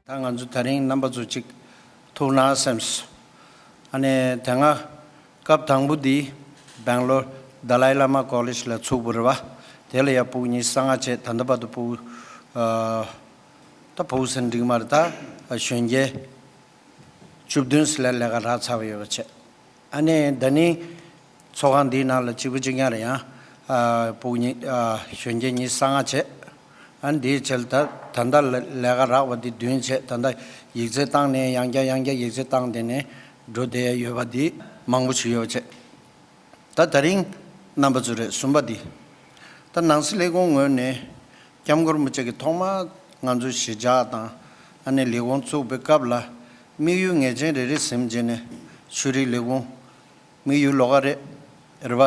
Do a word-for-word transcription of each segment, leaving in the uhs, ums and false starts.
ད་ང་ཚོ་དེ་རིང་རྣམ་པ་ཚོ་གཅིག་ཐུག་ན་སེམས། ཨ་ནི་དེ་སྔ་སྐབས་དང་པོ་འདི་སྦེང་ལོར་དཱ་ལའི་བླ་མ་ཀོ་ལེཇ་ལ་ཚུགས་པ་རེད་པ། དེ་ལ་ཡ་ཕྲུ་གུ་ཉི་ཤུ་རྩ་ལྔ་བྱས། ད་ལྟ་བར་དུ་ཕྲུ་གུ་ཨ་ད་ཕྲུ་གུ་ཟེར་འགྲིག་མ་རེད། ད་གཞོན་སྐྱེས་བཅུ་བདུན་ཙམ་ལ་ལས་ཀ་རག་ཚར་བ་ཡོད་པ་བྱས། ཨ་ནི་ད་ནི་ཚོགས་ཁང་འདིའི་ནང་ལ་གཅིག་པུ་གཅིག་རྐྱང་རེད། ཡང་ཨ་ཕྲུ་གུ་ཉི་ཨ་གཞོན་སྐྱེས་ཉི་ཤུ་རྩ་ལྔ་བྱས། ཨ་ནི་འདིའི་རྗེས་ལ་ད་ད་ལྟ་ལས་ལས་ཀ་རག་པ་འདི་བདུན་བྱས། ད་ལྟ་ཡིག་ཚད་བཏང་ནས་ཡང་བསྐྱར་ཡང་བསྐྱར་ཡིག་ཚད་བཏང་བསྡད་ནས་འགྲོ་བསྡད་ཡོད་པ་འདི་མང་པོ་ཞིག་ཡོད་པ་བྱས། ད་དེ་རིང་རྣམ་པ་ཚོ་རེད། གསུམ་པ་འདི། ད་ནང་སྲིད་ལས་ཁུངས་ངོས་ནས་སྐྱབས་མགོན་རིན་པོ་ཆེ་གིས་ཐོག་མར་ང་ཚོ་གཞིས་ཆགས་དང་ཨ་ནི་ལས་ཁུངས་བཙུགས་པའི་སྐབས་ལ་དམིགས་ཡུལ་ངེས་ཅན་རེ་རེ་ཟིན་བྱས་ནས། ཆོས་རིག་ལས་ཁུངས་དམིགས་ཡུལ་ལོགས་ཀ་རེད། རེད་པ།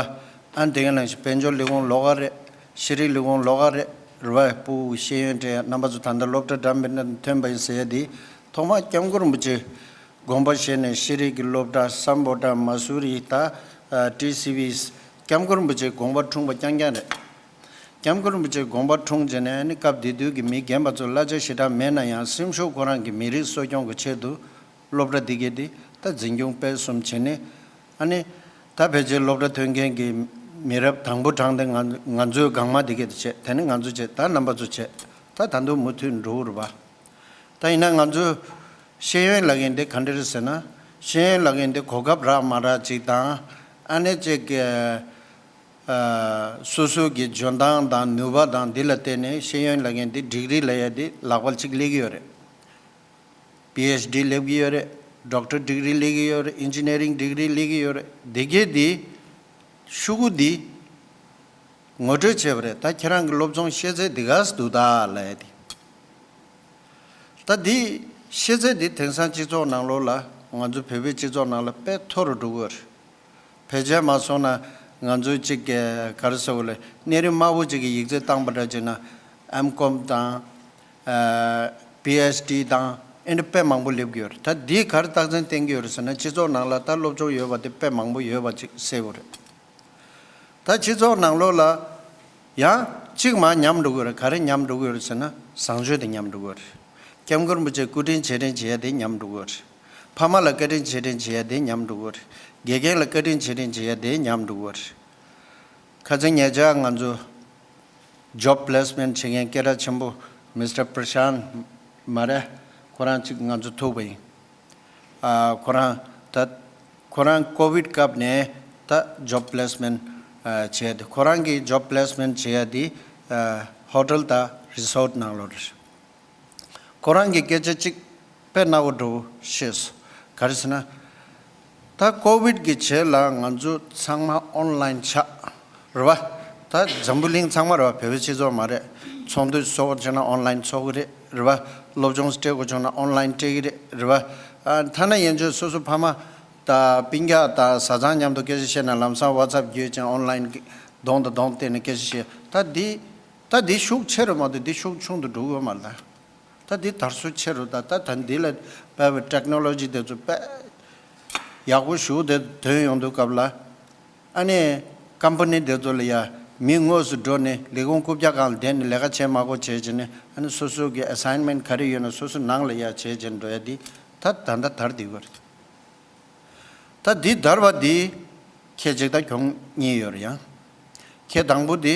ཨ་ནི་དེ་ག་ནང་བཞིན་དཔལ་འབྱོར་ལས་ཁུངས་ལོགས་ཀ་རེད། ཤེས་རིག་ལས་ཁུངས་ལོགས་ཀ་རེད། རེད་པ། ཕྲུ་གུ་ཤེས་ཡོན་སྤྲད། རྣམ་པ་ཚོ་ད་ལྟ་སློབ་གྲྭ་འགྲིམས་པ་ཡིན་ན་ཐོན་པ་ཡིན་ཟེར་ཡ་འདི་ཐོག་མར་སྐྱབས་མགོན་རིན་པོ་ཆེ་དགོངས་པ་བཞེས་ནས། ཤེས་རིག་གི་སློབ་གྲྭ་སམ་བྷོ་ཊ། མ་སུ་རི། ད་ཨ་ཊི་སི་ཝི། སྐྱབས་མགོན་རིན་པོ་ཆེའི་དགོངས་པ་འཁྲུངས་པ་རྐྱང་རྐྱང་རེད། སྐྱབས་མགོན་རིན་པོ་ཆེའི་དགོངས་པ་འཁྲུངས་བྱས་ནས། ཨ་ནི་སྐབས་དེ་དུས་ཀྱི་མི་རྒན་པ་ཚོ་གླ་ཆ་ཞེ་དྲག་མེད་ན་ཡང་། སེམས་ཤུགས་ཁོ་རང་གི་མི་རིགས་གསོ་སྐྱོང་གི་ཆེད་དུ་སློབ་གྲྭ་འདི་གའི་འདི་ད་འཛིན་སྐྱོང་སྤེལ་གསུམ་བྱས་ནས། ཨ་ནི་ད་ཕལ་ཆེར་སློབ་གྲྭ་ཐོན་མཁན་གྱི་མི་རབས་དང་པོ་གྲངས་དེ་ང་ང་ཚོའི་སྒང་མ་འདི་གའི་འདི་བྱས། དེ་ནས་ང་ཚོ་བྱས། ད་རྣམ་པ་ཚོ་བྱས། ད་ད་དུང་མུ་མཐུད་འགྲོ་གི་རེད་པ། ད་ཡིན་ན་ང་ཚོས་ཤེས་ཡོན་ལབ་མཁན་དེ་ག་འདྲ་རེད་ཟེར་ན། ཤེས་ཡོན་ལབ་མཁན་དེ་གོ་སྐབས་རག་མ་རག་ཅིག་དང་། ཨ་ནི་ཅིག་གི་ཨ་སོ་སོ་གི་འཇོན་ཐང་དང་ནུས་པ་དང་འདི་ལ་བརྟེན་ནས། ཤེས་ཡོན་ལབ་མཁན་དེ་ཌིག་རི་ལབ་ཡ་དེ་ལག་པ་ལ་ཅིག་སླེབས་ཀྱི་ཡོད་རེད། པི་ཨེཆ་ཌི་སླེབས་ཀྱི་ཡོད་རེད། ཌོག་ཊར་ཌིག་རི་སླེབས་ཀྱི་ཡོད་རེད། ཨིན་ཇི་ནི་ཡ་རིང་ཌིག་རི་སླེབས་ཀྱི་ཡོད་རེད། འདི་གའི་འདི་ཤོག་གུ་འདི་ངོ་སྤྲོད་བྱས་པ་རེད། ད་ཁྱེད་རང་གི་སློབ་སྦྱོང་ཤེས་ཚད་འདི་ག་ཙམ་འདུག་ད་ལབ་ཡ་དེ། ད་འདི་ཤེས་ཚད་འདི་དེང་སང་སྤྱི་ཚོགས་ནང་ལོགས་ལ། ང་ཚོ་བོད་པའི་སྤྱི་ཚོགས་ནང་ལ་དཔེ་མཐོ་རུ་འགྲོ་གི་ཡོད་རེད། ཕལ་ཆེར་མ་སོང་ན་ང་ཚོ་གཅིག་གི་ག་རེ་ཟེར་དགོས་རེད། གནས་རིམ་དམའ་བོ་གཅིག་གི་ཡིག་ཚད་བཏང་པ་འདྲ་བྱས་ན། ཨེམ་ཀོམ་དང་ཨ་པི་ཨེཆ་ཌི་དང་ཨེ་འདྲ་དཔེ་མང་པོ་སླེབས་ཀྱི་ཡོད་རེད། ད་འདིས་ག་རེ་རྟགས་མཚན་བསྟན་གྱི་ཡོད་རེད་ཟེར་ན། སྤྱི་ཚོགས་ནང་ལ་ད་སློབ་སྦྱོང་ཡོད་པ་དེ་དཔེ་མང་པོ་ཡོད་པ་ཅིག་གསལ་པོ་རེད། ད་སྤྱི་ཚོགས་ནང་ལོགས་ལ་ཡང་གཅིག་མར་ཉམས་འགྲོ་གི་ཡོད་རེད། ག་རེ་ཉམས་འགྲོ་གི་ཡོད་རེད་ཟེར་ན། བཟང་སྤྱོད་དེ་ཉམས་འགྲོ་གི་ཡོད་རེད། སྐྱབས་མགོན་རིན་པོ་ཆེ་སྐུ་དྲིན་རྗེས་དྲན་བྱེད་ཡ་དེ་ཉམས་འགྲོ་གི་ཡོད་རེད། ཕ་མ་ལ་བཀའ་དྲིན་རྗེས་དྲན་བྱེད་ཡ་དེ་ཉམས་འགྲོ་གི་ཡོད་རེད། དགེ་རྒན་ལ་བཀའ་དྲིན་རྗེས་དྲན་བྱེད་ཡ་དེ་ཉམས་འགྲོ་གི་ཡོད་རེད། ཁ་སང་ཉེ་ཆར་ང་ཚོ་ཇོབ་པི་ལེ་སི་མེན་ཊི་བྱེད་མཁན་སྐད་གྲགས་ཆེན་པོ་མིས་ཊར་པྲ་ཤཱན་མ་རེད། ཁོ་རང་གཅིག་ང་ཚོ་ཐུག་པ་ཡིན། ཨ་ཁོ་རང་ད་ཁོ་རང་ཀོ་ཝིཌ་སྐབས་ནས་ད་ཇོབ་པི་ལེ་སི་མེན་ཊི་ཨ་བྱས་ཏེ། ཁོ་རང་གིས་ཇོབ་པི་ལེ་སི་མེན་ཊི་བྱེད་ཡ་དེ་ཨ་ཧོ་ཊེལ་དང་རི་སོཊ་ནང་ལོགས་རེད། ཁོ་རང་གི་སྐད་ཆ་གཅིག་དཔེ་རྣ་བོ་འགྲོ་བོ་བཤད་སོང་། ག་རེ་ཟེར་ན། ད་ཀོ་ཝིཌ་གི་རྗེས་ལ་ང་ཚོ་ཚང་མ་ཨོན་ལའིན་ཆགས་རེད་པ། ད་འཛམ་བུ་གླིང་ཚང་མ་རེད་པ། བོད་པའི་སྤྱི་ཚོགས་མ་རེད། ཚོགས་འདུ་ཚོགས་དགོས་བྱུང་ན་ཨོན་ལའིན་ཚོགས་ཀྱི་རེད། རེད་པ། སློབ་སྦྱོང་སྤྲད་དགོས་བྱུང་ན་ཨོན་ལའིན་སྤྲད་ཀྱི་རེད། རེད་པ། ཨ་ཐ་ན་ཡན་ཆད་སོ་སོ་ཕ་མ་དང་སྤུན་ཀྱག་དང་བཟའ་ཚང་མཉམ་དུ་སྐད་ཆ་བཤད་ན་ལམ་སང་ཝ་ཊི་སེབ་བརྒྱུད་ཅིང་ཨོན་ལའིན་གི་གདོང་དང་གདོང་བལྟས་ནས་སྐད་ཆ་བཤད། ད་འདི་ད་འདི་ཤུགས་ཆེ་རུ་མ་གཏོགས་འདི་ཤུགས་ཆུང་དུ་འགྲོ་གི་ཡོད་མ་རེད་ད། ད་འདི་དར་སྲོལ་ཆེ་རུ། ད་ད་ད་འདི་ལ་དཔེ་བའི་ཊེག་ནོ་ལོ་ཇི་དེ་ཚོ་དཔེ་ཡག་པོ་ཞེ་དྲག་ཐོན་ཡོང་དུས་སྐབས་ལ། ཨ་ནི་ཀམ་པ་ནི་དེ་ཚོ་ལ་ཡ་མི་དངོས་སུ་འགྲོ་ནས་ལས་ཁུངས་རྐུབ་བཀྱག་སྒང་ལ་བསྡད་ནས་ལས་ཀ་བྱེད་མ་དགོས་བྱས་བྱས་ནས། ཨ་ནི་སོ་སོ་གི་ཨེ་སའིན་མེན་ཊི་ག་རེ་ཡོད་ན་སོ་སོ་ནང་ལ་ཡ་བྱས་བྱས་འགྲོ་ཡ་འདི་ད་ད་ལྟ་དར་བསྡད་ཡོད་རེད། ད་འདི་དར་བ་འདི་ཁྱད་ཅིག་ད་གྱོང་གཉིས་ཡོད་རེད་ཡ། ཁྱད་དང་པོ་འདི་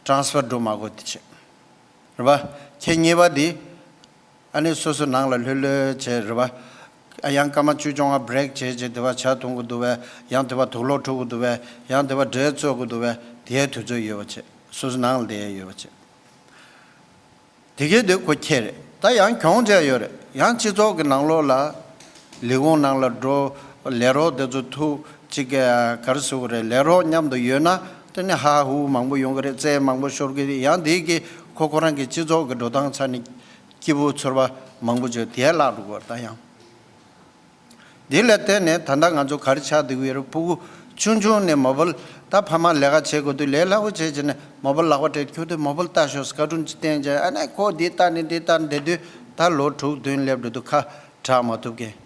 ཊེ་རན་སི་ཕར་འགྲོ་མ་དགོས་དེ་བྱས། རེད་པ། ཁྱད་གཉིས་པ་འདི་ཨ་ནི་སོ་སོ་ནང་ལ་ལྷོད་ལྷོད་བྱས། རེད་པ། ཨ་ཡང་སྐར་མ་བཅུ་བཅོ་ལྔ་བྷི་རེག་བྱས་བྱས། དེ་བ་ཇ་འཐུང་གི་འདུག་པས། ཡང་དེ་བ་དུག་ལོག་འཁྲུ་གི་འདུག་པས། ཡང་དེ་བ་འབྲས་བཙོས་གི་འདུག་པས། དེའི་དུས་ཚོད་ཡོད་པ་བྱས། སོ་སོ་ནང་ལ་བསྡད་ཡ་ཡོད་པ་བྱས། དེ་གའི་དེ་ཁོ་ཁྱད་རེད། ད་ཡང་གྱོང་ཅིག་ཡོད་རེད། ཡང་སྤྱི་ཚོགས་ཀྱི་ནང་ལོགས་ལ་ལས་ཁུངས་ནང་ལ་འགྲོ། ལས་རོགས་དེ་ཚོ་ཐུག་ཅིག་ག་རེ་ཟེར་དགོས་རེད། ལས་རོགས་མཉམ་དུ་ཡོད་ན་དེ་ནི་ཧ་ཧུ་མང་པོ་ཡོང་གི་རེད། རྩེད་མང་པོ་ཤོར་གི་རེད། ཡང་དེ་གི་ཁོ་ཁོ་རང་གི་སྤྱི་ཚོགས་ཀྱི་འགྲོ་སྟངས་ཆ་ནས་སྐྱིད་པོ་ཚོར་བ་མང་པོ་བྱུང་། དེ་བརླག་འགྲོ་གི་རེད་ད་ཡང་། འདི་ལ་བརྟེན་ནས་ད་ལྟ་ང་ཚོ་ག་རེ་ཆགས་བསྡད་ཀྱི་ཡོད་རེད། ཕྲུ་གུ་ཆུང་ཆུང་ནས་མོ་བལ། ད་ཕ་མ་ལས་ཀ་བྱེད་དགོས་དུས་ལས་སླ་པོ་བྱས་བྱས་ནས་མོ་བལ་ལག་པ་སྤྲད། ཁྱོད་ཚོས་མོ་བལ་ལྟ་ཤོག་ཀར་ཊུན་ཅིག་བསྟན་བྱས། ཨ་ནི་ཁོ་འདི་ལྟ་ནས་འདི་ལྟ་ནས་བསྡད་དུས་ད་ལོ་དྲུག་བདུན་སླེབས་འགྲོ་དུས་ཁ་གྲག་མ་ཐུབ་མཁན།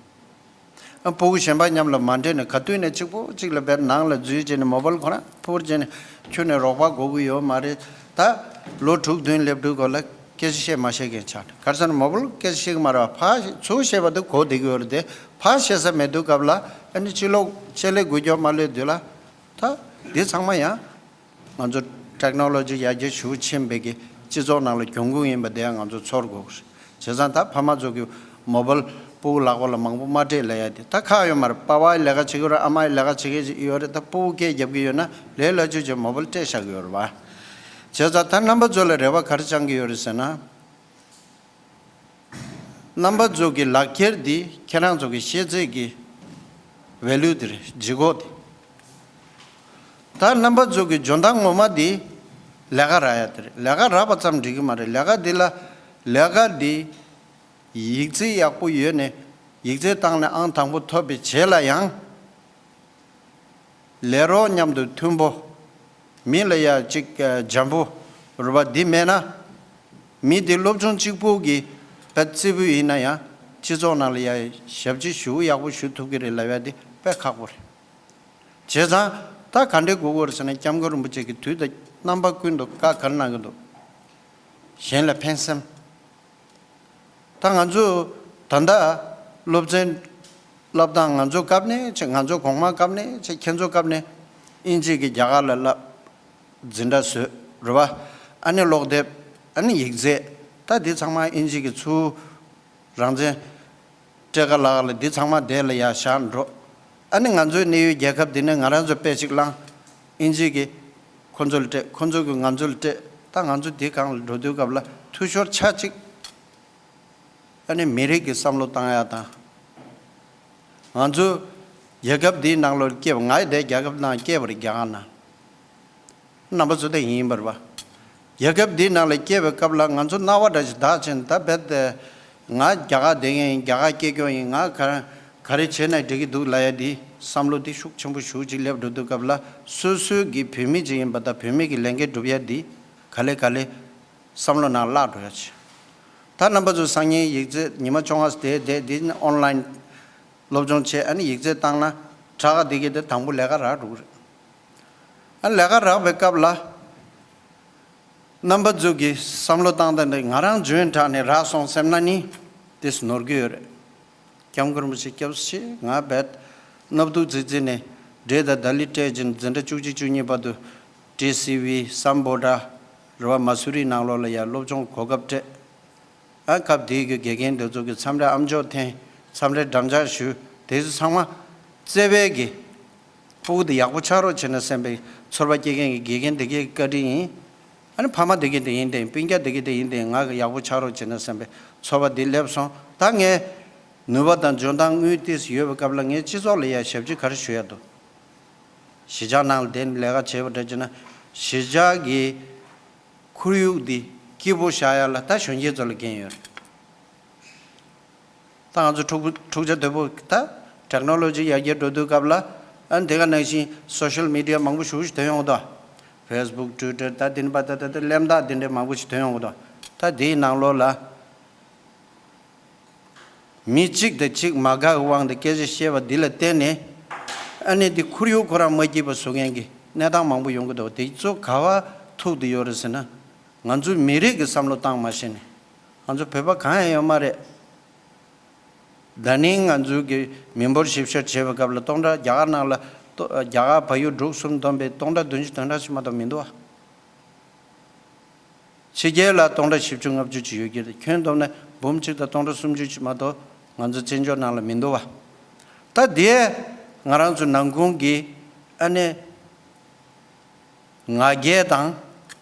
ཨ་ཕྲུ་གུ་གཞན་པ་མཉམ་ལ་མ་འདྲེས་ནས་ག་དུས་ནས་གཅིག་པོ་གཅིག་ལ་བེར་ནང་ལ་འཛུལ་བྱས་ནས་མོ་བལ་ཁོ་རང་ཕུར་བྱས་ནས་ཁྱོན་ནས་རོགས་པ་དགོས་ཀྱི་ཡོད་མ་རེད། ད་ལོ་དྲུག་བདུན་སླེབས་དུས་སྐབས་ལ་ སྐད་ཆ་བཤད་མ་ཤེས་མཁན་ཆགས་ནས། ག་རེ་ཟེར་ན་མོ་བལ་སྐད་ཆ་བཤད་གི་མ་རེད་བ། ཕར་ཚུར་བཤད་པ་དེ་གོ་བདེ་གི་ཡོད་རེད་དེ། ཕར་བཤད་ས་མེད་དུས་སྐབས་ལ་ཨ་ནི་ཕྱི་ལོགས་ཆེད་ལས་འགུལ་སྐྱོད་མ་སླེབས་དུས་ལ། ད་འདི་ཚང་མ་ཡང་ང་ཚོ་ཊེག་ནོ་ལོ་ཇི་ཡར་རྒྱས་ཞེ་པོ་ཕྱིན་པའི་གི་སྤྱི་ཚོགས་ནང་ལ་གྱོང་གུན་ཡིན་པ་དེ་ཡང་ང་ཚོ་ཚོར་དགོས་རེད། བྱས་ཙང་ད་ཕ་མ་ཚོ་གི་མོ་བལ་སྤུ་གུ་ལག་པ་ལ་མང་པོ་མ་སྤྲད་ལབ་ཡ་དེ་ད་ཁག་ཡོད་མ་རེད། པ་ཕའི་ལས་ཀ་བྱེད་ཀྱི་ཡོད་རེད། ཨ་མའི་ལས་ཀ་བྱེད་ཀྱི་ཡོད་རེད། ད་སྤུ་གུ་སྐད་རྒྱབ་ཀྱི་ཡོད་ན་ལས་སླ་བཅོས་བྱས་མོ་བལ་སྤྲད་བཞག་གི་ཡོད་རེད་བ། བྱས་ཙང་ད་རྣམ་པ་ཚོ་ལ་རེ་བ་ག་རེ་བཅང་གི་ཡོད་རེད་ཟེར་ན། རྣམ་པ་ཚོ་གི་ལག་འཁྱེར་འདི་ཁྱེད་རང་ཚོ་གི་ཤེས་ཚད་ཀྱི་ཝེ་ལུ་དེ་རེད། ལྗིད་ཁོག་དེ། ད་རྣམ་པ་ཚོ་གི་འཇོན་ཐང་ངོ་མ་འདི་ལས་ཀ་རག་ཡ་དེ་རེད། ལས་ཀ་རག་པ་ཙམ་འགྲིག་གི་མ་རེད། ལས་ཀ་འདི་ལ་ལས་ཀ་འདི་ཡིག་ཚད་ཡག་པོ་ཡོད་ནས་ཡིག་ཚད་བཏང་ནས་ཨང་དང་པོ་ཐོབ་པའི་རྗེས་ལ་ཡང་། ལས་རོགས་མཉམ་དུ་མཐུན་པོ། མི་ལ་ཡ་གཅིག་ཨ་འཇམ་པོ་རུ་བ་འདི་མེད་ན། མི་འདི་སློབ་སྦྱོང་གཅིག་པུ་གི་བེད་རྩེ་ཕུད་ཡིན་ན་ཡང་སྤྱི་ཚོགས་ནང་ལ་ཡ་ཞབས་ཕྱི་ཞུ་ཡག་པོ་ཞུ་ཐུབ་ཀྱི་རེད་ལབ་ཡ་འདི་དཔེ་ཁག་པོ་རེད། བྱས་ཙང་ད་ག་འདྲའི་དགོས་ཀྱི་ཡོད་རེད་ཟེར་ན། སྐྱབས་མགོན་རིན་པོ་ཆེ་གིས་དུས་དང་རྣམ་པ་ཀུན་ཏུ་བཀའ་ག་རེ་གནང་གི་འདུག་གཞན་ལ་ཕན་སེམས། ད་ང་ཚོ་ད་ལྟ་སློབ་ཚན་བསླབ་སྟངས་ང་ཚོ་སྐབས་ནས་བྱས། ང་ཚོ་གོང་མ་སྐབས་ནས་བྱས། ཁྱེད་ཚོ་སྐབས་ནས་ཨིན་ཇི་གིས་རྒྱ་གར་ལ་བསླབ། འཛིན་གྲྭ་བཟོས་རེད་བ། ཨ་ནི་ཀློག་དེབ། ཨ་ནི་ཡིག་ཚད། ད་འདི་ཚང་མ་ཨིན་ཇི་གིས་ཚུར་རང་བཙན་སྤྲད་ག་ལབ་ག་ལ་འདི་ཚང་མ་དེ་ལ་ཡར་བཞག་འགྲོ། ཨ་ནི་ང་ཚོའི་གནས་ཡུལ་རྒྱལ་ཁབ་འདི་ནས་ང་རང་ཚོ་དཔེ་ཅིག་བླངས། ཨིན་ཇི་གིས་ཁོ་ཚོ་ལ་སྤྲད། ཁོ་ཚོ་གིས་ང་ཚོ་ལ་སྤྲད། ད་ང་ཚོ་འདི་སྒང་ལ་འགྲོ་དུས་སྐབས་ལ་འཐུས་ཤོར་ཆ་གཅིག་ཨ་ནི་མི་རིགས་ཀྱི་བསམ་བློ་བཏང་ཡག་དང་། ང་ཚོ་རྒྱལ་ཁབ་འདིའི་ནང་ལོགས་སྐྱེས་པ། ང་ཡི་དེ་རྒྱལ་ཁབ་ནང་སྐྱེས་པ་རེད། རྒྱ་གར་ནང་། རྣམ་པ་ཚོ་དེ་ཡིན་པ་རེད་བ། རྒྱལ་ཁབ་འདིའི་ནང་ལ་སྐྱེས་པའི་སྐབས་ལ་ང་ཚོ་རྣ་བ་འདྲ་ཞིག་བདག་ཕྱིན། ད་རྦད་དེ་ང་རྒྱ་གར་བསྡད་མཁན་ཡིན། རྒྱ་གར་སྐྱེས་སྐྱོང་ཡིན། ང་ག་ག་རེ་བྱས་ན་འགྲིག་གི་འདུག་ལབ་ཡ་འདི་བསམ་བློ་འདི་ཤུགས་ཆེན་པོ་ཞེ་པོ་ཅིག་སླེབས་འགྲོ་དུས་སྐབས་ལ། སོ་སོའི་གི་བུད་མེད་ཅིག་ཡིན་པ་དང་བུད་མེད་ཀྱི་ལས་འགན་སྒྲུབ་ཡ་འདི་ག་ལེ་ག་ལེ་བསམ་བློ་ནང་བརླག་འགྲོ་ཡ་ཆེ། ད་རྣམ་པ་ཚོ་སང་ཉིན་ཡིག་ཚད་ཉི་མ་བཅོ་ལྔ་བསྡད་བསྡད་འདི་ཨོན་ལའིན་སློབ་སྦྱོང་བྱས། ཨ་ནི་ཡིག་ཚད་བཏང་ན་དྲག་ག་འདི་གི་དེ་དང་པོ་ལས་ཀ་རག་འགྲོ་གི་རེད། ཨ་ལས་ཀ་རག་པའི་སྐབས་ལ་རྣམ་པ་ཚོ་གི་བསམ་བློ་བཏང་སྟངས་འདི་ང་རང་འཇོན་དྲགས་ནས་རག་སོང་སེམས་ན་ནི་དེ་ནོར་གི་ཡོད་རེད། སྐྱབས་མགོན་རིན་པོ་ཆེ་སྐྱབས་སུ་མཆི། ང་རྦད་གནམ་གདུགས་ཙིག་ཙིག་ནས་འབྲས་དང་ལྡ་ལི་སྤྲད་ཅིང་འཛིན་གྲྭ་བཅུ་གཅིག་བཅུ་གཉིས་བར་དུ་ཊི་སི་ཝི་སམ་བྷོ་ཊ་རེད་བ། མ་སུ་རི་ནང་ལོགས་ལ་ཡར་སློབ་སྦྱོང་གོ་སྐབས་སྤྲད། ཨ་སྐབས་དེའི་གི་དགེ་རྒན་དེ་ཚོ་གི་མཚམས་རེ་ཨམ་ཅོག་འཐེན། མཚམས་རེ་འགྲམ་ལྕག་གཞུ། དེ་ཚོ་ཚང་མ་བརྩེ་བའི་གི་ཕྲུ་གུ་དེ་ཡག་པོ་ཆགས་རོགས་བྱེད་ན་བསམ་པའི་ཚོར་བ་སྐྱེ་མཁན་གྱི་དགེ་རྒན་དེ་གའི་བཀའ་དྲིན་ཡིན། ཨ་ནི་ཕ་མ་དེ་གའི་དེ་ཡིན་ཏེ། སྤུན་ཀྱག་དེ་གའི་དེ་ཡིན་ཏེ། ང་གི་ཡག་པོ་ཆགས་རོགས་བྱེད་ན་བསམ་པའི་ཚོར་བ་དེ་སླེབས་སོང་། ད་ངས་ནུས་པ་དང་འཇོན་ཐང་དངུལ་ཏོག་ཙམ་ཡོད་པའི་སྐབས་ལ་ངས་སྤྱི་ཚོགས་ལ་ཡ་ཞབས་ཕྱི་ག་རེ་ཞུ་ཡ་འདུག་གཞིས་ཆགས་ནང་ལ་བསྡད་ནས་ལས་ཀ་བྱས་པ་འདྲ་བྱས་ན་གཞིས་ཆགས་ཀྱི་ཁོར་ཡུག་འདི་སྐྱིད་པོ་བཞག་ཡ་ལ་ད་གཞོན་སྐྱེས་ཚོ་ལ་འགན་ཡོད་རེད། ད་ང་ཚོ་འཁྲུག་འཁྲུག་ཆ་དོད་པོ། ད་ཊེག་ནོ་ལོ་ཇི་ཡར་རྒྱས་འགྲོ་དུས་སྐབས་ལ་ཨ་ནི་དེ་ག་ནང་བཞིན་སོ་ཤལ་མི་ཌི་ཡ་མང་པོ་ཞེ་པོ་ཞིག་ཐོན་ཡོང་གི་འདུག་ཕེ་སི་བུག་ཊུའི་ཊར་ད་དེ་འདྲ་པ་ད་ད་ད་གླེན་རྟགས་དེ་འདྲ་མང་པོ་ཞིག་ཐོན་ཡོང་གི་འདུག་ད་དེའི་ནང་ལོགས་ལ་མི་གཅིག་དང་གཅིག་མ་དགའ་བའི་དབང་དུ་སྐད་ཆ་བཤད་པ་འདི་ལ་བརྟེན་ནས་ཨ་ནི་འདི་ཁོར་ཡུག་ཁོ་རང་མ་སྐྱིད་པ་བཟོ་མཁན་གྱི་གནས་སྟངས་མང་པོ་ཡོང་གི་འདུག་དེ་ཚོ་ག་པར་ཐུག་བསྡད་ཡོད་རེད་ཟེར་ན། ང་ཚོའི་མི་རིགས་ཀྱི་བསམ་བློ་བཏང་མ་ཤེས་ནས། ང་ཚོ་བོད་པ་གང་ཡང་ཡོད་མ་རེད། ད་ནི་ང་ཚོའི་གི་མི་འབོར་ཞིབ་བཤེར་བྱེད་པའི་སྐབས་ལ་སྟོང་ཕྲག་རྒྱ་གར་ནང་ལ་ཏོ་རྒྱ་གར་བལ་ཡུལ་འབྲུག་གསུམ་བསྡོམས་པས་སྟོང་ཕྲག་བདུན་ཅུ་དོན་ཕྲག་ཅིག་མ་གཏོགས་མི་འདུག་བ། ཕྱི་རྒྱལ་ལ་སྟོང་ཕྲག་བཞི་བཅུ་ལྔ་བཅུ་ཅིག་ཡོད་ཀྱི་རེད། ཁྱོན་བསྡོམས་ན་འབུམ་གཅིག་དང་སྟོང་ཕྲག་སུམ་ཅུ་ཅིག་མ་གཏོགས་ང་ཚོ་བཙན་བྱོལ་ནང་ལ་མི་འདུག་བ། ད་དེ་ང་རང་ཚོ་ནང་ཁུལ་གྱི་ཨ་ནི། ང་རྒྱལ་དང་།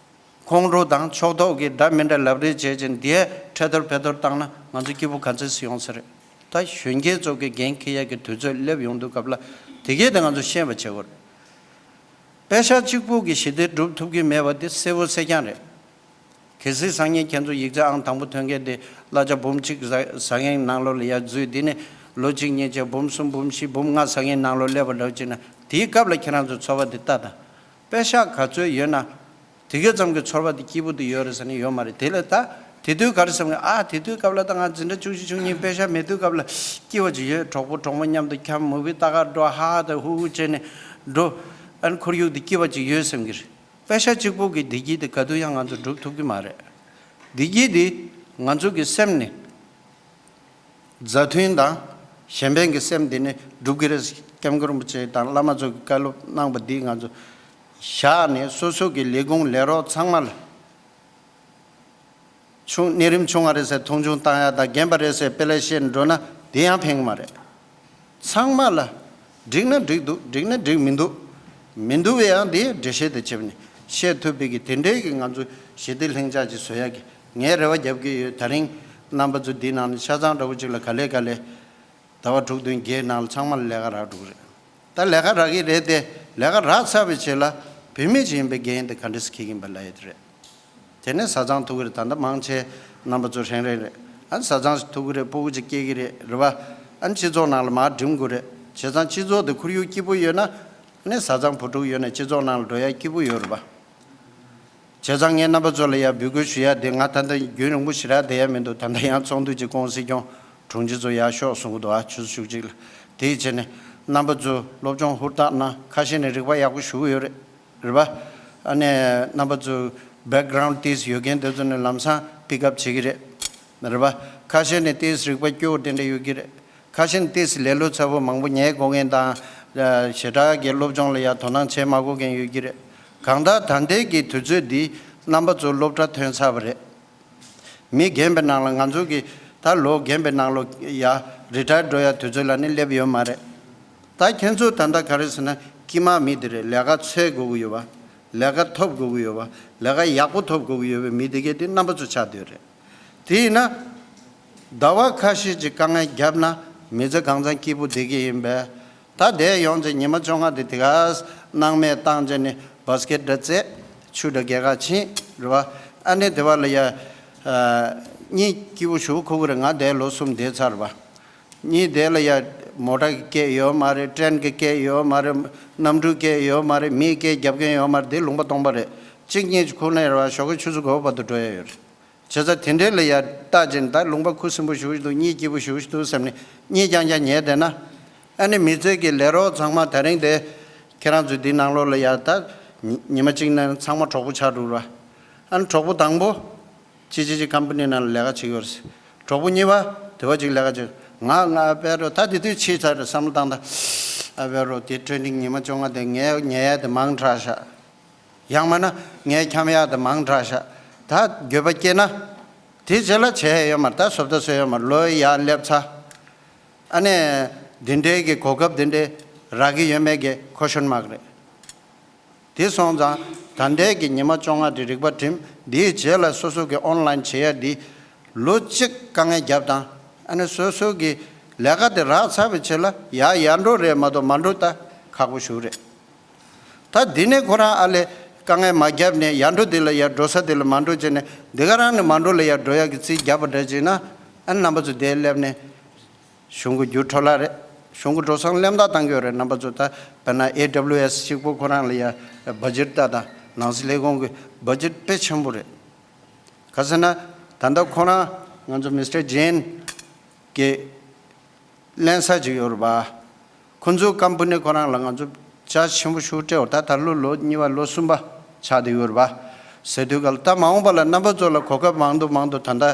ཁོང་ཁྲོ་དང་ཕྱོགས་གཏོགས་ཀྱི་འདྲ་མི་འདྲ་ལབ་རེས་བྱས་ཅིང་དེ་ཁྲེ་ཐོར་ཕེ་ཐོར་བཏང་ན་ང་ཚོ་སྐྱིད་པོ་ག་ཚོད་སུ་ཡོང་ས་རེད། ད་གཞོན་སྐྱེས་ཚོ་གི་འགན་འཁྱེར་ཡས་ཀྱི་དུས་ཚོད་སླེབས་ཡོང་དུས་སྐབས་ལ་དེ་གས་དེ་ང་ཚོ་ཤེས་པ་བྱེད་དགོས་རེད། པེ་ཤག་གཅིག་པུ་གི་ཞི་བདེ་སྒྲུབ་ཐུབ་ཀྱི་མེད་པ་དེ་གསལ་པོ་གསལ་རྐྱང་རེད། གལ་སྲིད་སང་ཉིན་ཁྱེད་ཚོ་ཡིག་ཚད་ཨང་དང་པོ་ཐོན་མཁན་དེ་གླ་ཆ་འབུམ་གཅིག་ཟ་ཟ་མཁན་ནང་ལོགས་ལ་ཡར་འཛུལ། དེ་ནས་ལོ་གཅིག་གཉིས་རྗེས་འབུམ་གསུམ་འབུམ་བཞི་འབུམ་ལྔ་ཟ་མཁན་ནང་ལོགས་སླེབས་པ་འདྲ་བྱས་ན་དེའི་སྐབས་ལ་ཁྱེད་རང་ཚོ་ཚོར་བ་དེ་ལྟ་དང་། པེ་ཤག་ག་ཚོད་ཡོད་ན་དེ་ག་ཙམ་གྱི་ཚོར་བ་དེ་སྐྱིད་པོ་དེ་ཡོད་རེད་ཟེར་ནས་ཡོད་མ་རེད། དེ་ལས་ད་དེ་དུས་ག་རེ་བསམ་གི། ཨ་དེ་དུས་སྐབས་ལ་ད་ང་འཛིན་གྲྭ་བཅུ་གཅིག་བཅུ་གཉིས་པེ་ཤག་མེད་དུས་སྐབས་ལ་སྐྱིད་པ་ཅིག་ཡོད། གྲོགས་པོ་གྲོགས་མོ་མཉམ་དུ་འཁྱམ། མུ་བི་ལྟ་གར་འགྲོ། ཧ་ཧ་དང་ཧུ་ཧུ་བྱས་ནས་འགྲོ། ཨ་ནི་ཁོར་ཡུག་དེ་སྐྱིད་པ་ཅིག་ཡོད་བསམ་གི་རེད། པེ་ཤག་གཅིག་པོ་གི་བདེ་སྐྱིད་དེ་ག་དུས་ཡང་ང་ཚོ་སྒྲུབ་ཐུབ་ཀྱི་མ་རེད། བདེ་སྐྱིད་འདི་ང་ཚོ་གི་སེམས་ནས་མཛའ་མཐུན་དང་གཞན་ཕན་གྱི་སེམས་འདི་ནས་སྒྲུབ་ཀྱི་རེད། སྐྱབས་མགོན་རིན་པོ་ཆེ་དང་བླ་མ་ཚོ་གི་བཀའ་སློབ་གནང་པ་འདི་ང་ཚོ་བཞག་ནས་སོ་སོ་གི་ལས་ཁུངས་ལས་རོགས་ཚང་མ་ལ། ཆུང་གནས་རིམ་ཆུང་བ་རེད་ཟེར་མཐོང་ཆུང་བཏང་ཡ་དང་རྒན་པ་རེད་ཟེར་དཔེ་ལས་བཤད་འགྲོ་ན་དེ་ཡང་ཕན་གྱི་མ་རེད། ཚང་མ་ལ་འགྲིག་ན་འགྲིག་འདུག་འགྲིག་ན་འགྲིག་མི་འདུག་མི་འདུག་པའི་ཡང་དེ་འགྲེལ་བཤད་དེ་བྱེད་པ་ནི་བཤད་ཐུབ་པའི་གི་དེ་འདྲའི་གི་ང་ཚོ་ཞི་བདེ་ལྷིང་འཇགས་ཀྱི་བཟོ་ཡ་གི་ངས་རེ་བ་རྒྱབ་ཀྱི་ཡོད། ད་རིང་རྣམ་པ་ཚོ་འདི་ནང་ནས་ཆ་ཚང་འདྲ་བོ་ཅིག་ལ་ག་ལེ་ག་ལེ་ཟླ་བ་དྲུག་བདུན་བརྒྱད་ནང་ལ་ཚང་མ་ལ་ལས་ཀ་རག་འགྲོ་གི་རེད། ད་ལས་ཀ་རག་གི་རེད་དེ། ལས་ཀ་རག་ཚར་བའི་རྗེས་ལ་བུད་མེད་ཅིག་ཡིན་པའི་འགན་དེ་ག་འདྲས་སེ་འཁྱེར་གྱིན་པ་ལབ་ཡ་དེ་རེད། དེ་ནས་བཟའ་ཚང་ཐུག་གི་རེད། ད་ལྟ་མང་ཆེ་རྣམ་པ་ཚོ་ཧྲེང་ཧྲེང་རེད། ཨ་ནི་བཟའ་ཚང་ཞིག་ཐུག་གི་རེད། སྤུ་གུ་ཅིག་སྐྱེ་གི་རེད། རེད་པ། ཨ་ནི་སྤྱི་ཚོགས་ནང་ལ་མར་འགྲིམ་དགོས་རེད། བྱས་ཙང་སྤྱི་ཚོགས་དེ་ཁོར་ཡུག་སྐྱིད་པོ་ཡོད་ན། ཨ་ནི་བཟའ་ཚང་བུ་ཕྲུག་ཡོད་ན་སྤྱི་ཚོགས་ནང་ལ་འགྲོ་ཡ་སྐྱིད་པོ་ཡོད་རེད་པ། བྱས་ཙང་ངས་རྣམ་པ་ཚོ་ལ་ཡ་འབོད་སྐུལ་ཞུ་ཡ་དེ། ང་ད་ལྟ་རྒྱུན་རིང་པོ་ཞེ་དྲག་བསྡད་ཡ་མི་འདུག་ད་ལྟ་ཡང་ཚོགས་འདུ་ཅིག་སྐོང་སྲིད་སྐྱོང་དྲུང་ཆེ་ཚོ་ཡར་ཤོག་གསུང་གི་འདུག་ཨ་ཆུ་ཚོད་བཅུ་གཅིག་ལ། དེ་ཡི་ཆེད་ནས་རྣམ་པ་ཚོ་སློབ་སྦྱོང་ཧུར་ཐག་གནང་། ཁ་ཤས་ནས་རིག་པ་ཡག་པོ་ཞུ་གི་ཡོད་རེད། རེད་པ། ཨ་ནས་རྣམ་པ་ཚོ་བེག་གྷ་རའུན་ཌི་ཏིས་ཡོད་མཁན་དེ་ཚོ་ནས་ལམ་སང་པིག་ཨབ་བྱེད་ཀྱི་རེད། རེད་པ། ཁ་ཤས་ནས་ཏིས་རིག་པ་སྐྱོ་བོ་དེ་འདྲ་ཡོད་ཀྱི་རེད། ཁ་ཤས་ནས་ཏིས་ལེ་ལོ་ཚ་བོ་མང་པོ་ཉལ་དགོས་མཁན་དང་། ཞེ་དྲག་གི་སློབ་སྦྱོང་ལ་ཡ་དོ་སྣང་བྱེད་མ་དགོས་མཁན་ཡོད་ཀྱི་རེད། གང་ལྟར་ད་ལྟའི་གི་དུས་ཚོད་འདི་རྣམ་པ་ཚོ་སློབ་གྲྭ་ཐོན་ཚར་བ་རེད། མི་རྒན་པའི་ནང་ལ་ང་ཚོ་གི་ད་ལོ་རྒན་པའི་ནང་ལོ་ཡ་རི་ཊ་ཡར་འགྲོ་ཡ་དུས་ཚོད་ལ་ནི་སླེབས་ཡོད་མ་རེད། ད་ཁྱེད་ཚོ་ད་ལྟ་ག་རེ་ཟེར་ན་དཀྱིལ་མ་མི་དེ་རེད། ལས་ཀ་འཚོལ་དགོས་ཀྱི་ཡོད་པ། ལས་ཀ་ཐོབ་དགོས་ཀྱི་ཡོད་པ། ལས་ཀ་ཡག་པོ་ཐོབ་དགོས་ཀྱི་ཡོད་པའི་མི་དེ་གས་དེ་རྣམ་པ་ཚོ་ཆགས་བསྡད་རེད། དེས་ན། ཟླ་བ་ཁ་ཤས་ཀྱི་དཀའ་ངལ་བརྒྱབ་ན་མི་ཚེ་གང་ཚང་སྐྱིད་པོ་བསྡད་ཀྱི་ཡིན་པས། ད་དེ་ཡོང་ཚེ་ཉི་མ་བཅོ་ལྔ་དེ་དེ་ག་སྣང་མེད་བཏང་བྱས་ནས་བཱ་སི་ཀེཊ་འདྲ་རྩེད། ཆུ་འདྲ་རྒྱག་ག་ཕྱིན། རེད་བ། ཨ་ནི་དེ་བ་ལ་ཡ། ཨ། གཉིད་སྐྱིད་པོ་ཞེ་པོ་ཁུག་གི་རེད། ང་དེ་ལོ་གསུམ་བསྡད་ཚར་བ། གཉིད་དེ་ལ་ཡ། མོ་ཊ་གི་སྐད་ཡོད་མ་རེད། ཊེན་གི་སྐད་ཡོད་མ་རེད། གནམ་གྲུ་སྐད་ཡོད་མ་རེད། མིའི་སྐད་རྒྱབ་མཁན་ཡོད་མ་རེད། དེ་ལུང་པ་སྟོང་པ་རེད། གཅིག་གཉིས་ཀྱི་ཁུག་ནས་རེད་བ། ཞོགས་ཀས་ཆུ་ཚོད་དགུ་པ་བར་དུ་འགྲོ་ཡ་ཡོད་རེད། བྱས་ཙང་དེ་འདྲའི་ལ་ཡ་ལྟ་བྱས་ནས་ད་ལུང་པ་ཁུ་སིམ་པོ་ཞེ་པོ་ཞིག་འདུག་གཉིད་སྐྱིད་པོ་ཞེ་པོ་ཞིག་འདུག་བསམ་ནས་གཉིད་རྐྱང་རྐྱང་ཉལ་བསྡད་ན། ཨ་ནི་མི་ཚེ་གི་ལས་རོགས་ཚང་མ་དེ་རིང་དེ་ཁྱེད་རང་ཚོའི་འདི་ནང་ལོགས་ལ་ཡ་ད་ཉི་ཉི་མ་གཅིག་ནང་ཚང་མ་གྲོགས་པོ་ཆགས་འགྲོ་ར། ཨ་ནི་གྲོགས་པོ་དང་པོ་ཅི་ཅི་ཅི་ཀམ་པ་ནི་ནང་ལ་ལས་ཀ་བྱེད་ཀྱི་ཡོད་རེད། གྲོགས་པོ་གཉིས་པ་དེ་བ་ཅིག་ལས་ཀ་བྱེད། ང་ང་ཨ་ཕའི་རོ་ད་དེ་དུས་ཕྱིས་ཚར་རེད་བསམ་བློ་བཏང་ད། ཨ་ཕའི་རོ་དེ་ཊེ་རེ་ནིང་ཉི་མ་བཅོ་ལྔ་དེ་ངས་ཉལ་ཡ་དེ་མང་དྲགས་ཤག་ཡང་མིན་ན་ངས་འཁྱམ་ཡག་དེ་མང་དྲགས་ཤག་ད་འགྱོད་པ་སྐྱེས་ན། དེ་རྗེས་ལ་བྱས་ཡོད་མ་རེད། ད་བཟོ་ལྟ་བཟོས་ཡོད་མ་རེད། ལོ་ཡར་སླེབས་ཚར། ཨ་ནི་འདི་འདྲའི་གི་གོ་སྐབས་འདི་འདྲའི་རག་གི་ཡོད་མེད་ཀྱི་ཁོ་ཤོན་མག་རེད། དེ་སོང་ཙང་ད་ལྟའི་གི་ཉི་མ་བཅོ་ལྔ་དེ་རིག་པ་སྒྲིམ། འདིའི་རྗེས་ལ་སོ་སོ་གི་ཨོན་ལན་བྱེད་ཡ་འདི་ལོ་གཅིག་དཀའ་ངལ་བརྒྱབ་དང་། ཨ་ནི་སོ་སོ་གི་ལས་ཀ་དེ་རག་ཚར་བའི་རྗེས་ལ་ཡར་ཡར་འགྲོ་རེད་མ་གཏོགས་མར་འགྲོ་ད་ཁག་པོ་ཞེ་པོ་རེད། ད་འདི་ནས་ཁོ་རང་ཨ་ལས་དཀའ་ངལ་མ་བརྒྱབ་ནས་ཡར་འགྲོ་འདི་ལ་ཡར་འགྲོ་ས་འདི་ལ་མར་འགྲོ་བྱས་ནས་འདི་ག་རང་ནས་མར་འགྲོ་ལ་ཡར་འགྲོ་ཡག་གི་རྩིས་བརྒྱབ་པ་འདྲ་བྱས་ན། ཨ་ནི་རྣམ་པ་ཚོ་འདིར་སླེབས་ནས་གཞུང་གི་རྒྱུ་འཕྲོ་བརླག་རེད། གཞུང་གི་འགྲོ་སོང་གླེན་རྟགས་བཏང་གི་ཡོད་རེད། རྣམ་པ་ཚོ་ད་དཔེར་ན་ཨེ་ཌབ་ལིའུ་ཨེས་གཅིག་པོ་ཁོ་རང་ལ་ཡ་བ་ཇེཊ་ལྟ་དང་ནང་སྲིད་ལས་ཁུངས་ཀྱི་བ་ཇེཊ་དཔེ་ཆེན་པོ་རེད། ག་ཟེར་ན་ད་ལྟ་ཁོ་རང་ང་ཚོ་མི་སི་ཊར་ཇེན་གྱི་ལེན་ས་ཅིག་ཡོད་རེད་པ། ཁོ་ཚོའི་ཀམ་པ་ནི་ཁོ་རང་ལ་ང་ཚོ་ཅར་ཇི་ཆེན་པོ་ཞེ་པོ་སྤྲད་འོ། ད་ད་ལོ་ལོ་གཉིས་པ་ལོ་གསུམ་པ་ཆགས་བསྡད་ཡོད་རེད་པ། ཟེར་དུས་ག་ལ་ད་མ་འོངས་པ་ལ་རྣམ་པ་ཚོ་ལ་གོ་སྐབས་མང་དུ་མང་དུ། ད་ལྟ་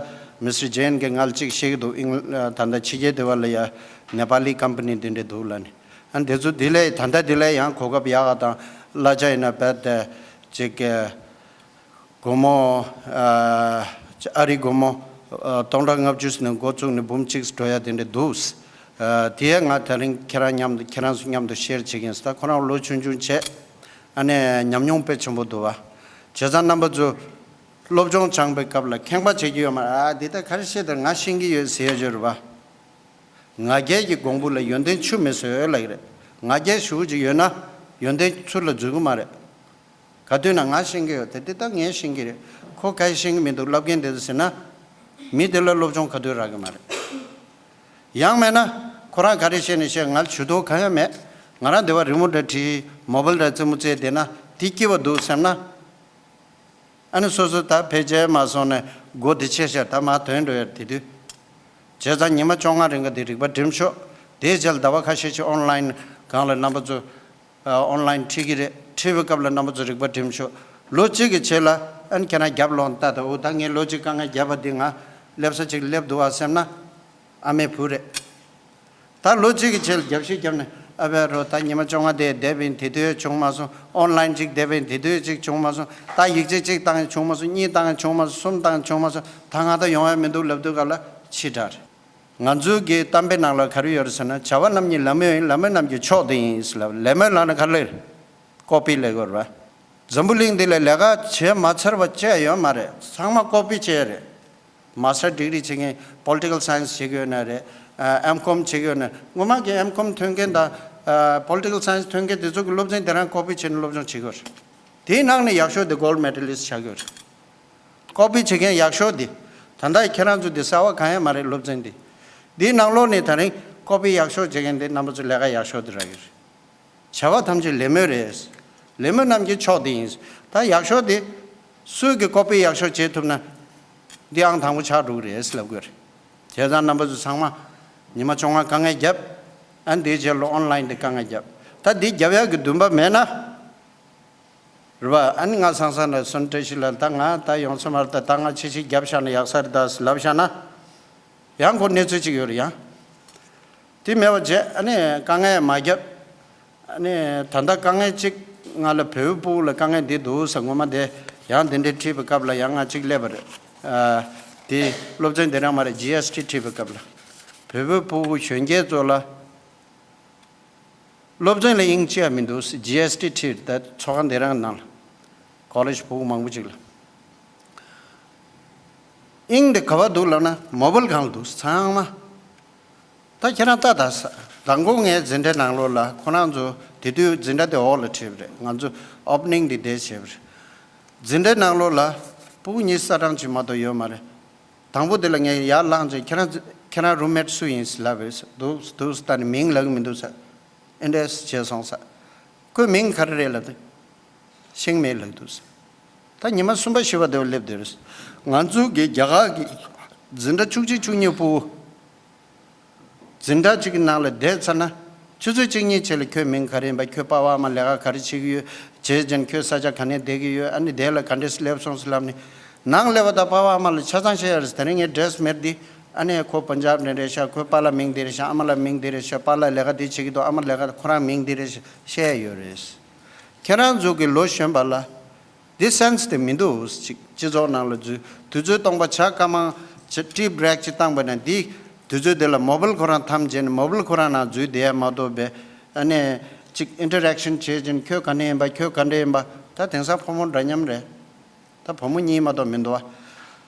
མི་སི་ཊར་ཇེན་གྱིས་ང་ལ་གཅིག་བཤད་ཀྱི་འདུག་ཨིང་ད་ལྟ་ཕྱི་རྒྱལ་དེ་བ་ལ་ཡ་ནེ་པ་ལི་ཀམ་པ་ནི་འདི་འདྲ་འདུག་ལབ་ནས། ཨ་འདི་ཚོ་འདི་ལས་ད་ལྟ་འདི་ལས་ཡང་གོ་སྐབས་ཡག་ག་དང་གླ་ཆ་ཡིན་ན་བས་ཏེ་ཅིག་སྒོར་མོ། ཨ། ཨ་རི་སྒོར་མོ། ཨ། སྟོང་ཕྲག་ལྔ་བཅུ་ནས་འགོ་བཙུགས་ནས་འབུམ་གཅིག་འགྲོ་ཡ་དེ་འདྲ་འདུག་ཨ། དེ་ཡ་ང་དེ་རིང་ཁྱེད་རང་མཉམ་དུ་ཁྱེད་རང་ཚོ་མཉམ་དུ་ཤེར་བྱེད་ཀྱིན་སོང་། ད་ཁོ་རང་ལོ་ཆུང་ཆུང་བྱས། ཨ་ནི་ཉམས་མྱོང་དཔེ་ཆེན་པོ་འདུག་བ། བྱས་ཙང་རྣམ་པ་ཚོ་སློབ་སྦྱོང་སྦྱངས་པའི་སྐབས་ལ་ཁེངས་པ་བྱེད་ཀྱི་ཡོད་མ་རེད། ཨ་འདི་ལྟ་ག་རེ་བཤད་དེ་ང་ཤེས་ཀྱི་ཡོད་ཟེར་ཡ་ཡོད་རེད་བ། ང་རྒྱལ་གྱི་གོང་བུ་ལ་ཡོན་ཏན་ཆུ་མི་བཟོད་ལབ་ཀྱི་རེད། ང་རྒྱལ་ཞེ་པོ་ཅིག་ཡོད་ན་ཡོན་ཏན་ཆུ་ལ་འཛུལ་གི་མ་རེད། ག་དུས་ན་ང་ཤེས་ཀྱི་ཡོད་དེ་འདི་ལྟ་ངས་ཤེས་ཀྱི་རེད། ཁོ་ག་ཡེ་ཤེས་ཀྱི་མི་འདུག་ལབ་མཁན་དེ་ཚོ་ཟེར་ན། མི་དེ་ལ་སློབ་སྦྱོང་ག་དུས་རག་གི་མ་རེད། ཡང་མེད་ན་ཁོ་རང་ག་རེ་བཤད་ནས་བཤད། ང་ལ་ཇུས་གཏོགས་གང་ཡང་མེད། ང་རང་འདི་བ་རི་མོ་འདྲ་བྲིས། མོ་བལ་འདྲ་རྩེད་མོ་རྩེས་བསྡད་ན་དེ་སྐྱིད་པ་འདུག་བསམ་ན། ཨ་ནི་སོ་སོ་ད་ཕལ་ཆེར་མ་སོང་ནས་སྒོ་འདི་ཕྱེ་ཤར་ད་མར་ཐོན་འགྲོ་ཡ་དེ་དུས། བྱས་ཙང་ཉི་མ་བཅོ་ལྔ་རིང་ག་འདི་རིག་པ་སྒྲིམ་ཤོག་དེའི་རྗེས་ལ་ཟླ་བ་ཁ་ཤས་ཤིག་ཨོན་ལན་སྒང་ལ་རྣམ་པ་ཚོ་ཨོན་ལན་ཁྲིད་ཀྱི་རེད། ཁྲིད་པའི་སྐབས་ལ་རྣམ་པ་ཚོ་རིག་པ་སྒྲིམ་ཤོག་ལོ་གཅིག་གི་རྗེས་ལ་ ཨ་ནི་ཁྱེད་རང་རྒྱབ་ལོག་ལྟ་དང་། འོ་ད་ངས་ལོ་གཅིག་དཀའ་ངལ་བརྒྱབ་པ་འདི་ང་སླེབས་ས་ཅིག་སླེབས་འདུག་ཨ་སེམས་ན། ཨ་མའི་བུ་རེད། ད་ལོ་གཅིག་གི་ཆེད་ལ་རྒྱབ་བཤིག་བརྒྱབ་ནས་ཨ་ཕས་རོ་ད་ཉི་མ་བཅོ་ལྔ་དེ་བསྡད་པ་ཡིན། དེ་དུས་བྱུང་མ་སོང་། ཨོན་ལན་གཅིག་བསྡད་པ་ཡིན། དེ་དུས་གཅིག་བྱུང་མ་སོང་། ད་ཡིག་ཆ་གཅིག་བཏང་ཡང་བྱུང་མ་སོང་། གཉིས་བཏང་ཡང་བྱུང་མ་སོང་། གསུམ་བཏང་ཡང་བྱུང་མ་སོང་། ད་ང་ད་ཡོང་ཡ་མི་འདུག་ལབ་དུས་ག་ལ་ཕྱི་དྲགས་རེད། ང་ཚོའི་གི་གཏམ་དཔེ་ནང་ལ་ག་རེ་ཡོད་རེད་ཟེར་ན། བྱ་བ་རྣམས་ཀྱི་ལད་མོ་ཡིན། ལད་མོ་རྣམས་ཀྱི་མཆོག་འདི་ཡིན་ཟེར་ལབ། ལད་མོ་ལབ་ན་ག་རེ་རེད། ཀོ་པི་ལབ་དགོས་རེད་པ། འཛམ་བུ་གླིང་འདི་ལ་ལས་ཀ་བྱས་མ་ཚར་བ་བཅས་ཡོད་མ་རེད། ཚང་མ་ཀོ་པི་བྱས་རེད། མ་སི་ཊར་ཌི་གི་རི་བྱེད་མཁན་པོ་ལི་ཊི་ཀལ་སའེན་སི་བྱེད་ཀྱི་ཡོད་ན་རེད། ཨེམ་ཀོམ་བྱེད་ཀྱི་ཡོད་ན། སྔོན་མ་གི་ཨེམ་ཀོམ་ཐོན་མཁན་དང་པོ་ལི་ཊི་ཀལ་སའེན་སི་ཐོན་མཁན་དེ་ཚོ་གི་སློབ་ཚན་དེ་རང་ཀོ་པི་བྱས་ནས་སློབ་སྦྱོང་བྱེད་ཀྱི་ཡོད་རེད། དེའི་ནང་ནས་ཡག་ཤོས་དེ་གོལ་ཌི་མེ་ཌལ་ལིསི་ཊི་ཆགས་ཀྱི་ཡོད་རེད། ཀོ་པི་བྱེད་མཁན་ཡག་ཤོས་དེ། ད་ལྟ་ཁྱེད་རང་ཚོ་དེ་གསར་བ་གང་ཡང་མ་རེད། སློབ་ཚན་དེ། དེའི་ནང་ལོགས་ནས་ད་རིང་ཀོ་པི་ཡག་ཤོས་བྱེད་མཁན་དེ་རྣམ་པ་ཚོ་ལས་ཀ་ཡག་ཤོས་དེ་རག་གི་རེད། བྱ་བ་ཐམས་ཅད་ལད་མོ་རེད། ལད་མོ་རྣམས་ཀྱི་མཆོག་དེ་ཡིན། ད་ཡག་ཤོས་དེ་སུས་ཀྱི་ཀོ་པི་ཡག་ཤོས་བྱེད་ཐུབ་ན་འདི་ཨང་དང་པོ་ཆགས་འགྲོ་གི་རེད་ལབ་དགོས་རེད། བྱས་ཙང་རྣམ་པ་ཚོ་ཚང་མ་ཉི་མ་བཅོ་ལྔ་དཀའ་ངལ་བརྒྱབ། ཨ་འདིའི་རྗེས་ལ་ཨོན་ལན་དེ་དཀའ་ངལ་བརྒྱབ། ད་འདི་བརྒྱབ་ཡག་གི་འདུན་པ་མེད་ན། རེད་པ། ཨ་ནི་ང་སང་སང་ལ་སོན་བཀྲ་ཤིས་ལ་ད་ང་ད་ཡོང་ས་མ་རེད། ད་ད་ང་ཕྱི་ཕྱི་རྒྱབ་བཞག་ན་ཡག་ས་རེད་ད་ལབ་བཞག་ན། ཡང་ཁོ་གནས་ཚུལ་གཅིག་ཡོད་རེད་ཡང་། དེ་མེད་པ་བྱས་ཨ་ནི་དཀའ་ངལ་མ་བརྒྱབ། ཨ་ནི་ད་ལྟ་དཀའ་ངལ་གཅིག་ང་ལ་བོད་པའི་སྤུ་གུ་ལ་དཀའ་ངལ་འདི་འདུག་ཟེར། སྔོན་མ་དེ་ཡང་དེ་འདྲའི་ཁྲིད་པའི་སྐབས་ལ་ཡང་ང་གཅིག་སླེབས་པ་རེད། ཨ་དེ་སློབ་ཚན་དེ་རང་མ་རེད། ཇི་ཨེས་ཊི་ཁྲིད་པའི་སྐབས་ལ། བོད་པའི་སྤུ་གུ་གཞོན་སྐྱེས་ཚོ་ལ་སློབ་ཚན་ལ་དབྱིངས་ཅི་ཡང་མི་འདུག་ཟེར། ཇི་ཨེས་ཊི་ཁྲིད་ད་ཚོགས་ཁང་དེ་རང་ནང་ལ་ཀོ་ལེཇ་སྤུ་གུ་མང་པོ་ཅིག་ལ། དབྱིངས་དེ་ག་པར་འདུག་ལབ་ན་མོ་བལ་སྒང་ལ་འདུག་ཚང་མ། ད་ཁྱེད་རང་ལྟ་ད་ས། མདང་དགོང་ངའི་འཛིན་གྲྭའི་ནང་ལོགས་ལ་ཁོ་རང་ཚོ་དེ་དུས་འཛིན་གྲྭ་དེ་འོག་ལ་ཁྲིད་པ་རེད། ང་ཚོ་ཨོ་པ་ནིང་དེ་དེ་བྱས་པ་རེད། འཛིན་གྲྭའི་ནང་ལོགས་ལ་སྤུ་གུ་གཉིས་ས་གྲངས་ཅིག་མ་གཏོགས་ཡོད་མ་རེད། དང་པོ་དེ་ལ་ངས་ཡར་ལངས་རྗེས་ཁྱེད་རང་ཁྱེད་རང་རུམ་མེ་ཊི་སུ་ཡིན་ཟེར་ལབ་པ་རེད། འདུག་འདུག་ཟེར། ད་ནི་མིང་ལབ་ཀྱི་མི་འདུག་ཟེར། ཨེ་འདྲས་བྱས་སོང་ཟེར། ཁོའི་མིང་ག་རེ་རེད་ལབ་དུས། ཤེས་མེད་ལབ་འདུག་ཟེར། ད་ཉི་མ་གསུམ་པ་བཞི་པ་དེ་བ་སླེབས་བསྡད་རེད། ང་ཚོའི་གི་རྒྱ་གར་གི་འཛིན་གྲྭ་བཅུ་གཅིག་བཅུ་གཉིས་སྤུ་གུ། འཛིན་གྲྭ་གཅིག་གི་ནང་ལ་བསྡད་ཚར་ན། ཆུ་ཚོད་གཅིག་གཉིས་རྗེས་ལ་ཁྱོད་མིང་ག་རེ་ཡིན་པ། ཁྱོད་པ་ཕ་མ་ལས་ཀ་ག་རེ་བྱེད་ཀྱི་ཡོད། བྱས་ཙང་ཁྱོད་ས་ཆ་ག་ནས་བསྡད་ཀྱི་ཡོད། ཨ་ནི་དེ་ལ་ག་འདྲས་སླེབས་སོང་ཟེར་ལབ་ནས། ནང་སླེབས་པ་དང་པ་ཕ་མ་ལ་ཆ་ཚང་བཤད་ཡ་རེད། དེ་རིང་ངའི་ཌི་རེ་སི་མེད་འདི། ཨ་ནི་ཁོ་པན་ཇབ་ནས་རེད་ཤག་ཁོའི་པཱ་ལགས་མིང་འདི་རེད་ཤག་ཨ་མ་ལགས་མིང་འདི་རེད་ཤག་པཱ་ལགས་ལས་ཀ་འདི་བྱེད་ཀྱི་འདུག་ཨ་མ་ལས་ཀ་ཁོ་རང་མིང་འདི་རེད་ཤག་བཤད་ཡ་ཡོད་རེད། ཁྱེད་རང་ཚོ་གི་ལོ་གཞོན་པ་ལ། འདི་སེན་སི་དེ་མི་འདུག་ཅིག་སྤྱི་ཚོགས་ནང་ལ་འཛུལ། དུས་ཚོད་སྟོང་པ་ཇ་སྐར་མ་ཅིག་ཊི་བྷི་རེག་ཅིག་བཏང་པ་ན། འདི་དུས་ཚོད་དེ་ལ་མོ་བལ་ཁོ་རང་འཐམ་བྱས་ནས་མོ་བལ་ཁོ་རང་ནང་འཛུལ་བསྡད་ཡ་མ་གཏོགས་པའི། ཨ་ནི་ཅིག་ཨིན་ཊར་ཨེག་ཤན་བྱེད་ཅིང་ཁྱོད་ག་ནས་ཡིན་པ། ཁྱོད་ག་འདྲ་ཡིན་པ། ད་དེང་སང་ཕོ་མོ་འདྲ་མཉམ་རེད། ད་བུ་མོ་གཉིས་མ་གཏོགས་མི་འདུག་བ།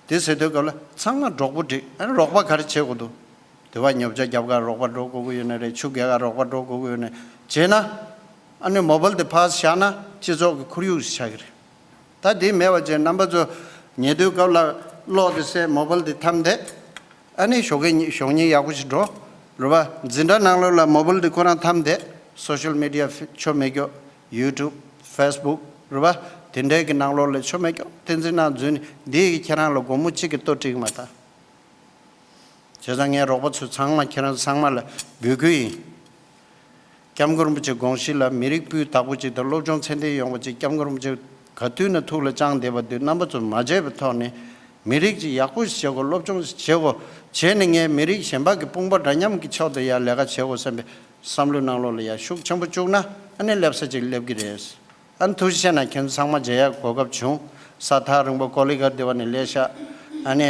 དེ་ཟེར་དུས་སྐབས་ལ་ཚང་མ་གྲོགས་པོ་སྒྲིག་ཨ་ནི་རོགས་པ་ག་རེ་བྱེད་དགོས་འདུག་དེ་བ་ཉོ་ཆ་རྒྱབ་ག་རོགས་པ་འགྲོ་དགོས་ཀྱི་ཡོད་ན་རེད། ཆུ་རྐྱལ་ག་རོགས་པ་འགྲོ་དགོས་ཀྱི་ཡོད་ན། བྱས་ན། ཨ་ནི་མོ་བལ་དེ་ཕར་བཞག་ན་སྤྱི་ཚོགས་ཀྱི་ཁོར་ཡུག་ཞིག་ཆགས་ཀྱི་རེད། ད་དེ་མེད་པ་བྱས་རྣམ་པ་ཚོ་ཉལ་དུས་སྐབས་ལ་གློག་དེ་བསད། མོ་བལ་དེ་འཐམ་བསྡད། ཨ་ནི་ཞོགས་ཀས་ཞོགས་ཉལ་ཡག་པོ་ཞིག་འགྲོ། རེད་པ། འཛིན་གྲྭ་ནང་ལོགས་ལ་མོ་བལ་དེ་ཁོ་རང་འཐམ་བསྡད། སོ་ཤལ་མི་ཌི་ཡ་ཆོ་མེད་སྐྱོ། ཡུ་ཊུབ། ཕེ་སི་བུག་རེད་པ། དེ་འདྲའི་གི་ནང་ལོགས་ལ་ཆོ་མེད་སྐྱོ། བསྟན་འཛིན་ནང་འཛུལ་ནས་འདི་ཡི་གི་ཁྱེད་རང་ལ་སྒོར་མོ་གཅིག་གི་ལྟོ་སྤྲད་ཀྱི་མ་ཐག་བྱས་ཙང་ངའི་རོགས་པ་ཚོ་ཚང་མ་ཁྱེད་རང་ཚང་མ་ལ་འབོད་སྐུལ་ཡིན། སྐྱབས་མགོན་རིན་པོ་ཆེ་དགོངས་གཞི་ལ་མི་རིགས་སྤུས་དག་པོ་ཅིག་དང་སློབ་སྦྱོང་ཚད་ལྡན་ཡོང་བ་ཅིག་སྐྱབས་མགོན་རིན་པོ་ཆེ་ག་དུས་ནས་ཐུགས་ལ་བཅངས་བསྡད་པ་དུས་རྣམ་པ་ཚོ་མ་བརྗེད་པའི་ཐོག་ནས་མི་རིགས་ཅིག་ཡག་པོ་ཞིག་བྱེད་དགོས། སློབ་སྦྱོང་ཞིག་བྱེད་དགོས། བྱས་ནས་ངས་མི་རིགས་གཞན་པ་གི་དཔུང་པ་འདྲ་མཉམ་གྱི་ཕྱོགས་དུ་ཡར་ལས་ཀ་བྱེད་དགོས་བསམ་པའི་བསམ་བློའི་ནང་ལོགས་ལ་ཡར་ཤུགས་ཆེན་པོ་བཅུག་ན་ཨ་ནི་སླེབས་ས་ཅིག་སླེབས་ཀྱི་རེད། ཨ་ནི་ཐུགས་རྗེ་ཆེ་གནང་། ཁྱེད་ཚོ་ཚང་མ་མཇལ་ཡག་གོ་སྐབས་བྱུང་། ས་ཐག་རིང་པོ་ཀོ་ལི་གྷལ་དེ་བ་ནས་སླེབས་ཤག་ཨ་ནི་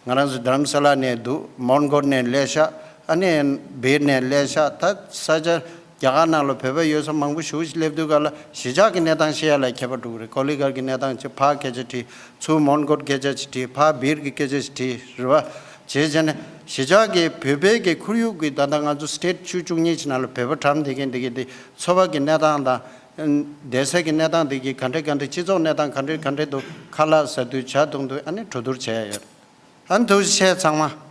ང་རང་ཚོ་དྷ་རམ་ས་ལ་ནས་འདུག་མོན་གྷོ་ནས་སླེབས་ཤག་ཨ་ནི་སྦིར་ནས་སླེབས་ཤག་ད་ས་ཆ་རྒྱ་གར་ནང་ལ་བོད་པ་ཡོད་ས་མང་པོ་ཞེ་པོ་ཞིག་སླེབས་དུས་ག་ལ་གཞིས་ཆགས་ཀྱི་གནས་སྟངས་ཤེས་ཡ་ལ་ཁྱད་པར་འགྲོ་གི་རེད། ཀོ་ལི་གྷལ་གྱི་གནས་སྟངས་ཅིག་ཕར་སྐད་ཆ་དྲིས། ཚུར་མོན་གྷོ་སྐད་ཆ་ཅིག་དྲིས། ཕར་སྦིར་གྱི་སྐད་ཆ་ཅིག་དྲིས། རེད་པ། བྱས་བྱས་ནས་གཞིས་ཆགས་ཀྱི་བོད་པའི་གི་ཁོར་ཡུག་གི་ད་ལྟ་ང་ཚོ་སི་ཊེ་ཊི་བཅུ་བཅུ་གཉིས་ཀྱི་ནང་ལ་བོད་པ་གྲམ་བསྡད་མཁན་འདི་གི་འདི་འཚོ་བ་གི་གནས་སྟངས་དང་། བསྡད་སའི་གི་གནས་སྟངས་འདི་གི་ག་འདྲ་ག་འདྲ། སྤྱི་ཚོགས་གནས་སྟངས་ག་འདྲ་ག་འདྲ་འདུག་ཁ་ལག་ཟ་དུས་ཇ་འཐུང་དུས་ཨ་ནི་གྲོས་བསྡུར་བྱས་ཡོད། ཨ་ནི་ཐུགས་རྗེ་ཆེ་ཚང་མ།